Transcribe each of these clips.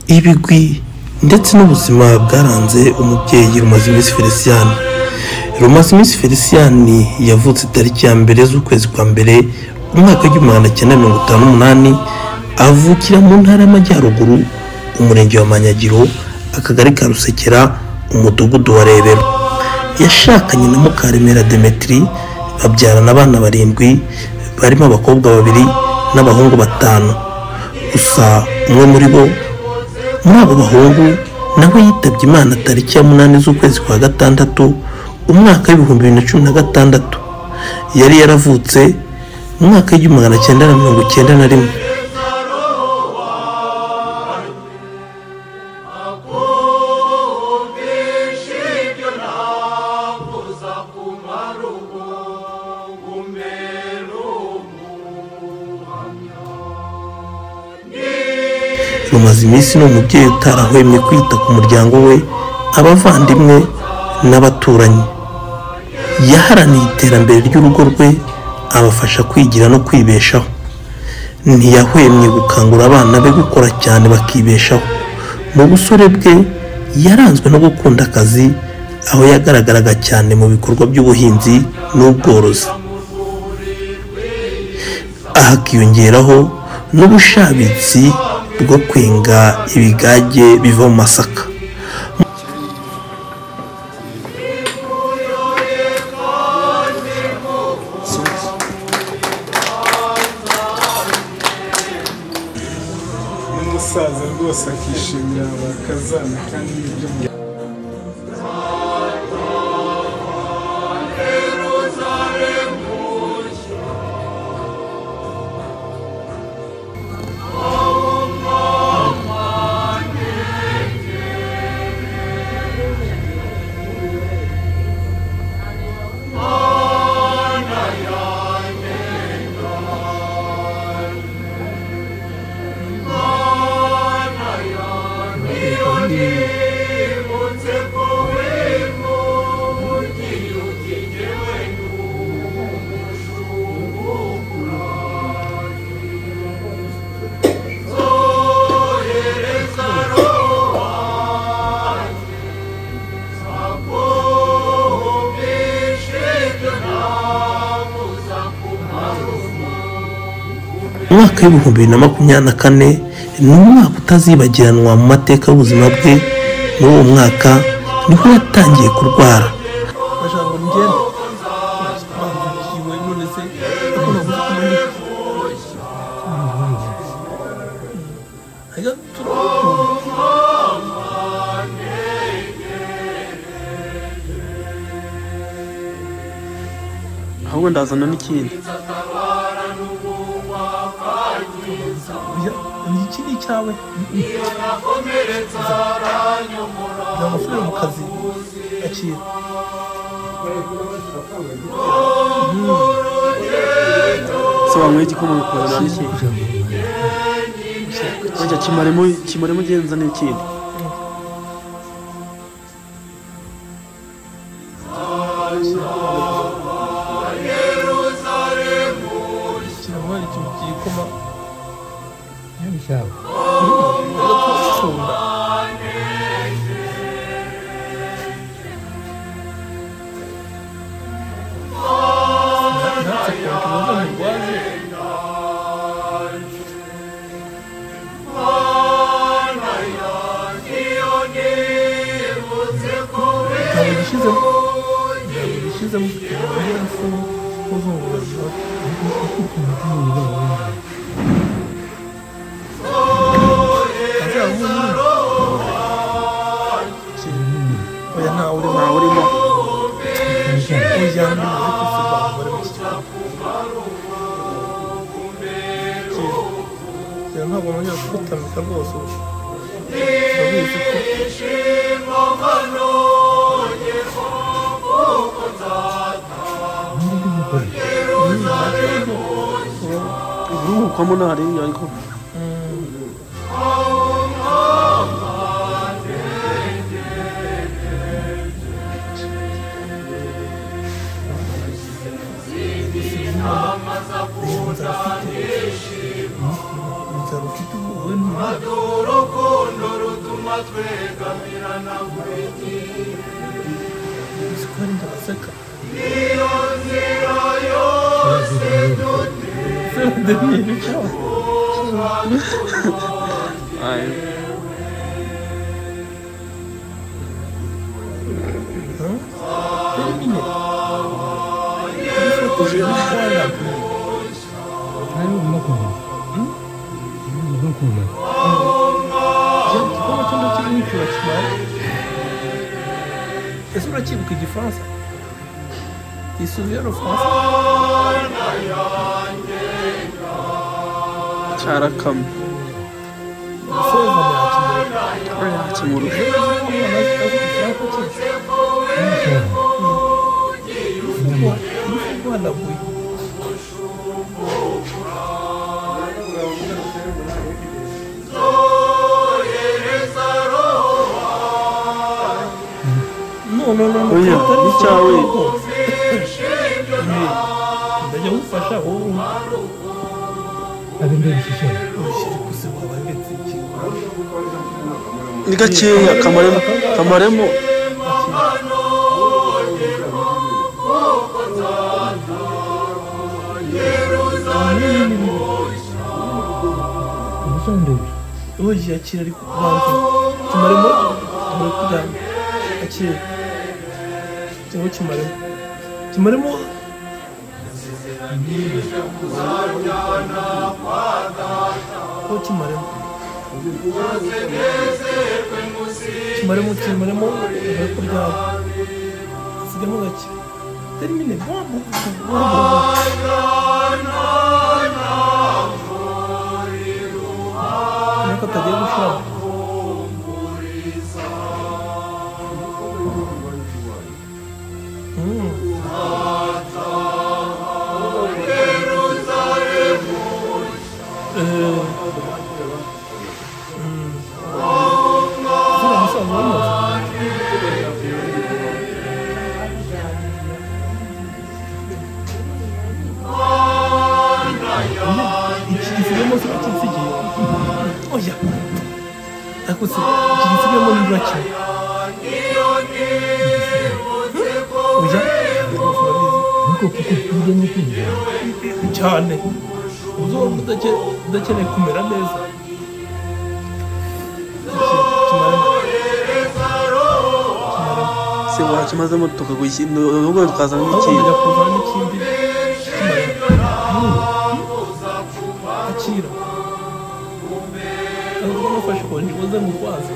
Ibigwi ndetse n'ubuzima bwaranze umubyeyi Rumaziminsi Felicien. Rumaziminsi Felicien yavutse tariki ya 1 z'ukwezi kwa mbere umwaka w'1958, avukira mu ntara y'Amajyaruguru, umurenge wa Manyagiro, akagari ka Rusekera, umudugudu wa Rebero. Yashakanye na Mukaremera Demetri, babyarana abana 7 barimo abakobwa 2 n'abahungu 5. Gusa umwe muri bo, muri abo bahungu, nawe yitabye Imana tariki ya 8 z'ukwezi kwa gatandatu umwaka w'2016. Yari yaravutse mu mwaka w'1991. Rumaziminsi ni umubyeyi utarahwemye kwita ku muryango we, abavandimwe n'abaturanyi. Yaharaniye iterambere ry'urugo rwe, abafasha kwigira no kwibeshaho. Ntiyahwemye gukangura abana be gukora cyane bakibeshaho. Mu busore bwe yaranzwe no gukunda akazi, aho yagaragaraga cyane mu bikorwa by'ubuhinzi n'ubworozi. Aha akiyongeraho n'ubushabitsi bwo kwenga ibigage biva mu masaka. Umusaza rwose akishimira abakazana kandi ibyo Umwaka w'2024 ni umwaka utazibagiranwa mu mateka y'ubuzima bwe. Muri uwo mwaka niho yatangiye kurwara. Ahubwo ndazana n'ikindi. Iki ni icyawe. Nzamufure mu kazi akira. Se wanyweye igikoma bikuzana n'ikindi. Wajya kimaremo ugenza n'ikindi. Ntabwo nongera kugutamika rwose ubu urabizi ko uruhukwamo ntariya ariko inzara ufite ubu wowe ntuhari. Ese urakibuka igifaransa? Tu te souviens le français? Carakamye. Yakimurusha. No. Oya, icyawe. Ndajya gufasha wowe. Ni gakeya kamaremo kamaremo. Oya, akira ariko kubanza. Tumaremo tumare kuryama. Akira. Cyangwa kimaremo. Kimaremo. Oh, kimaremo. Kimaremo, kimaremo, tumare kuryama. Sigamo gake. Termine. Bon, bon, bon. Nuko atagiye gushiramo. Oya. Ariko se iki gisigamo nibura kimwe. Oya, cyane. Uzaba udakeneye kumera neza. Se wakimazemo tukagushyira ubwo tukazana n'ikindi. Ndajya kuzana n'ikindi. Akira. Nafashe konji uze mu rwaza.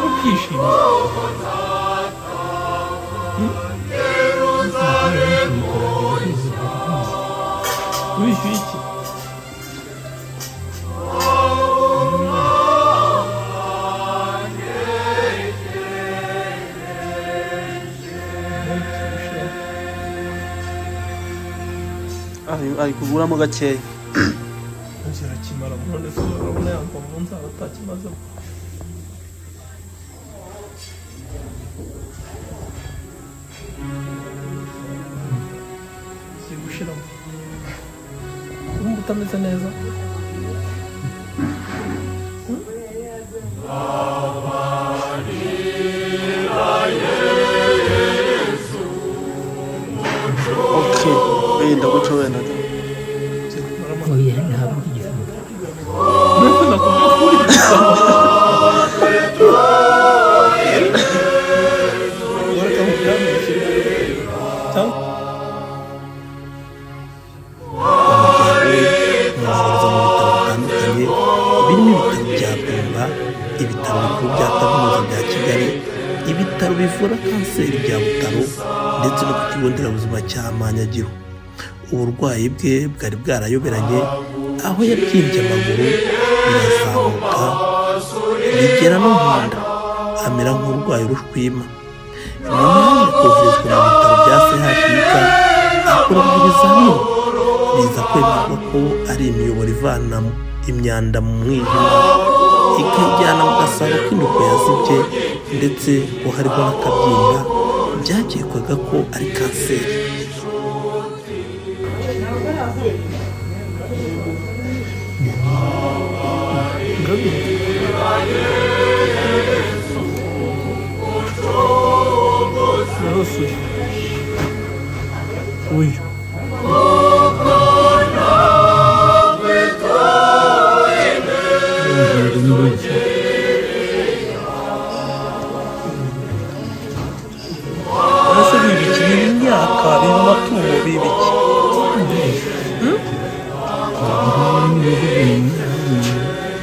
Ukishimye. Wishyuye iki? Ari kuguramo gakeya. Kirakimara none se urabona yamva mu nzara atakimazemo. Gushiramo. Urumva utameze neza? Okay, wenda guca wenda. Oya, ntabwo igifungo. Umuryango mu bitaro bitandukanye birimo ibitaro bya Byumba, ibitaro bikuru bya Kaminuza bya Kigali, ibitaro bivura kanseri bya Butaro ndetse no ku kigo nderabuzima cya Manyagiro. Uburwayi bwe bwari bwarayoberanye aho yabyimbye amaguru birazamuka bigera no mu nda amera nk'urwaye urushwima. Nyuma yaje koherezwa mu bitaro bya CHUK akorerwa ibizamini biza kwemezwa ko ari imiyoboro ivana imyanda mu mwijima ikayijyana mu gasabo k'indurwe yazibye ndetse ko hariho n'akabyimba byakekwaga ko ari kanseri.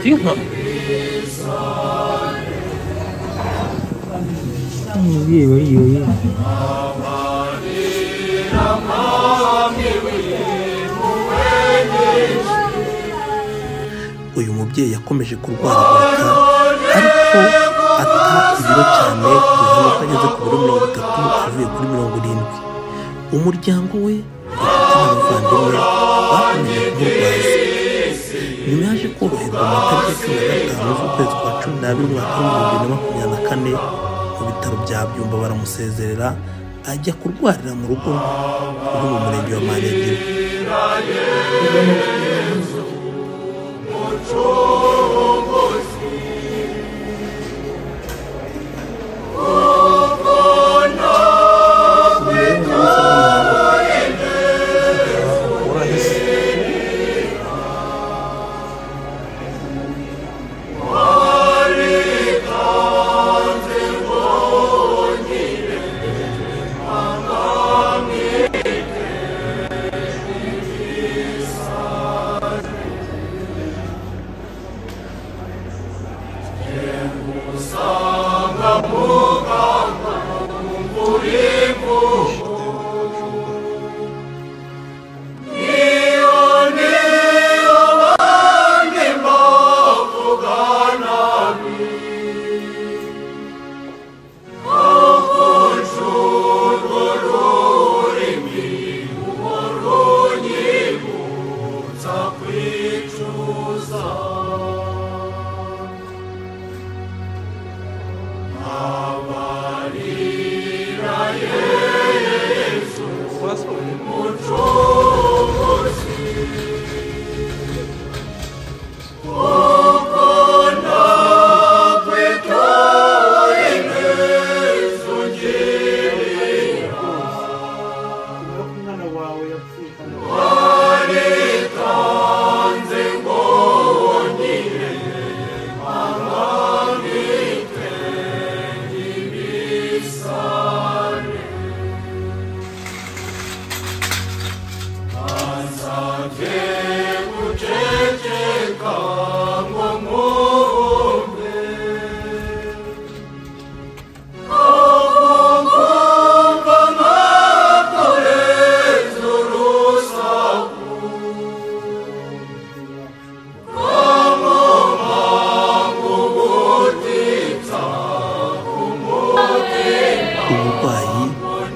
Inka. Umubyeyi wariyoye. Uyu mubyeyi yakomeje kurwaragurika ariko ata ibiro cyane kugeza n'uko ageze ku biro 30 avuye kuri 70. Umuryango we, inshuti n'abavandimwe bakomeje kumurwaza. Nyuma yaje koroherwa mu matariki 15 z'ukwezi kwa 12 umwaka wa 2024 mu bitaro bya Byumba baramusezerera ajya kurwarira mu rugo rwo mu murenge wa Manyagiro. Uburwayi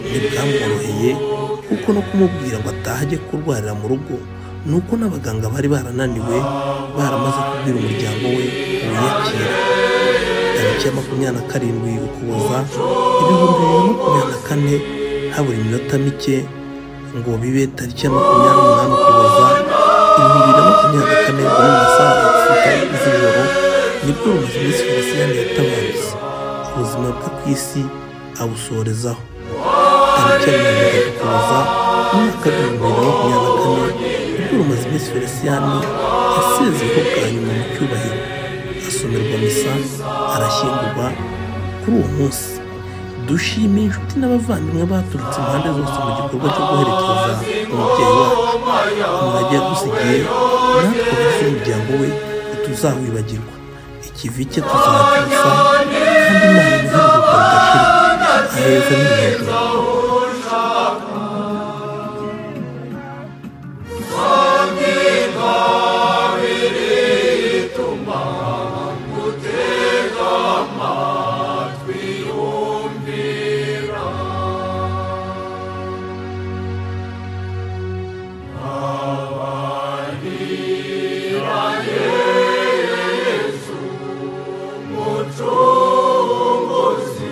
ntibwamworoheye kuko no kumubwira ngo atahe ajye kurwarira mu rugo ni uko n'abaganga bari barananiwe baramaze kubwira umuryango we wiyakira. Tariki ya 27 Ukuboza 2024 habura iminota mike ngo bibe tariki ya 28 Ukuboza 2024 mu masaha ya 6 z'ijoro nibwo Rumaziminsi Felicien yatabarutse, ubuzima bwe ku isi abusorezaho. Tariki ya 30 Ukuboza umwaka wa 2024 nibwo Rumaziminsi Felicien yasezeyeho bwa nyuma mu cyubahiro, asomerwa misa, arashyingurwa. Kuri uwo munsi dushimiye inshuti n'abavandimwe baturutse impande zose mu gikorwa cyo guherekeza umubyeyi wacu. Umurage yadusigiye natwe abagize umuryango we ntituzawibagirwa. Ikivi cye tuzacyusa kandi Imana imuhe iruhuko ridashira aheza ni mu ijuru. Muchunguzi.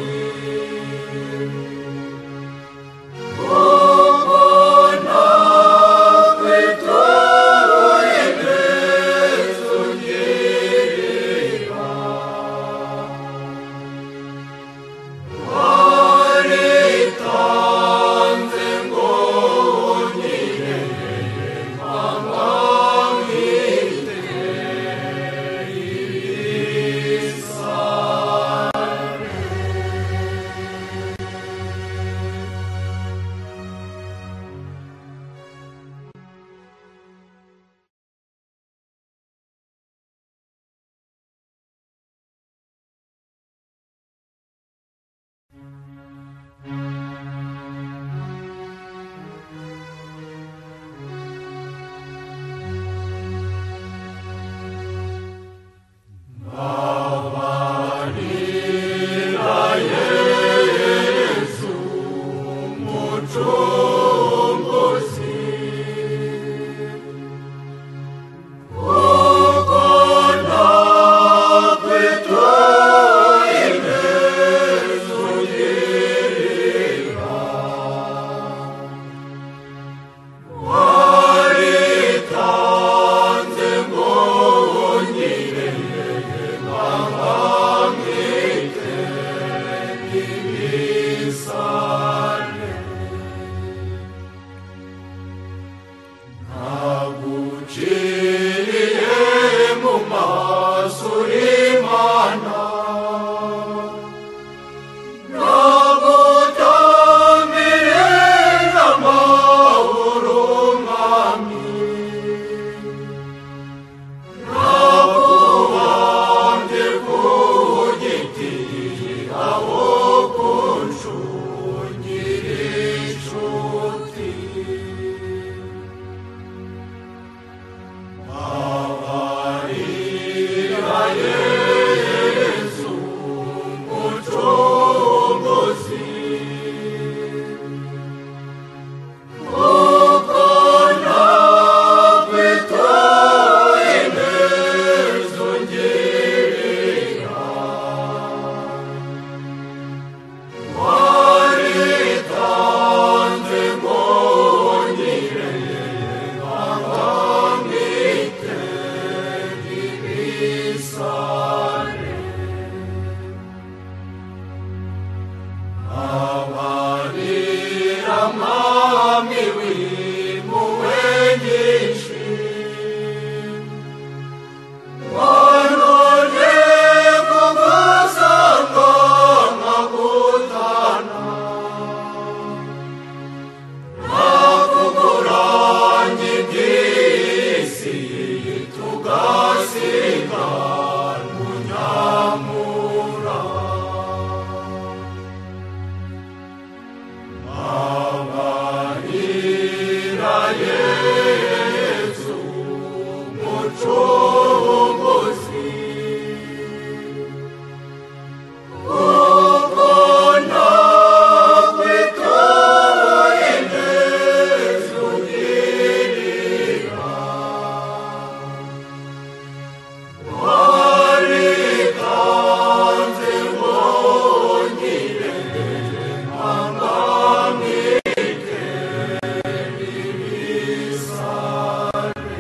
Yesu Mucunguzi. Kuko nakwituye neza ungirira, waritanze ngo ngire nkangamike ibisare.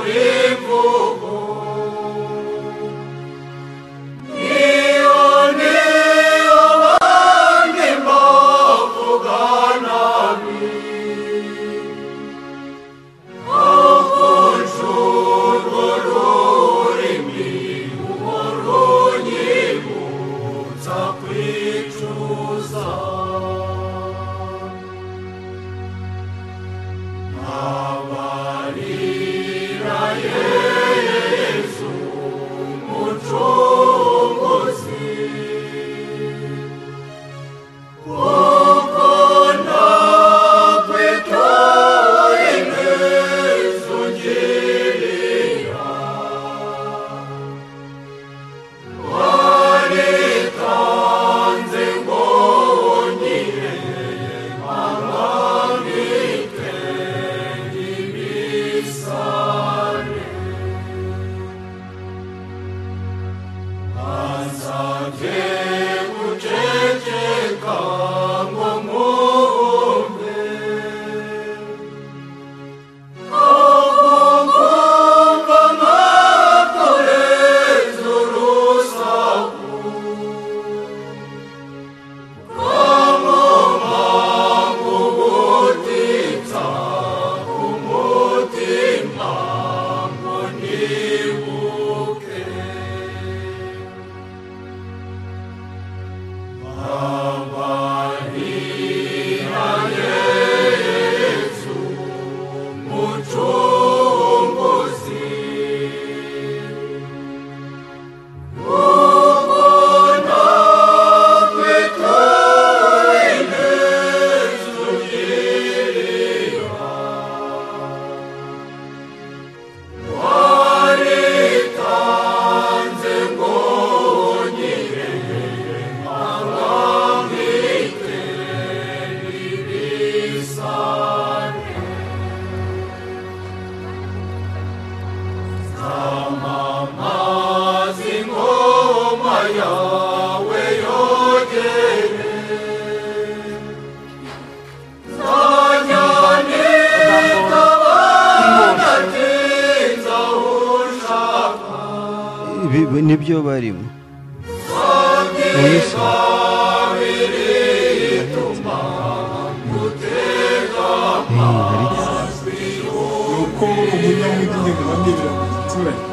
imvugo niyo niyo abandi bavuga nabi urwo rurimi runyibutsa kwicuza abarira Yesu Mucunguzi kuko nakwitoye ineza ungirira waritanze ngo nkire amamite ibisare ansabye guceceka ngo nkumve kumva nkakureza urusaku kamuma umutima ngo nibuke abarira Yesu Mucunguzi kuko nakwitoye ineza ungirira waritanze ngo nkire amamite ibisare zamamaza ingoma yawe yogere nzajyane tabanatinza aho ushaka Ibi nibyo barimo. Nuko umunyamujyi nyine ndebera mu giturage.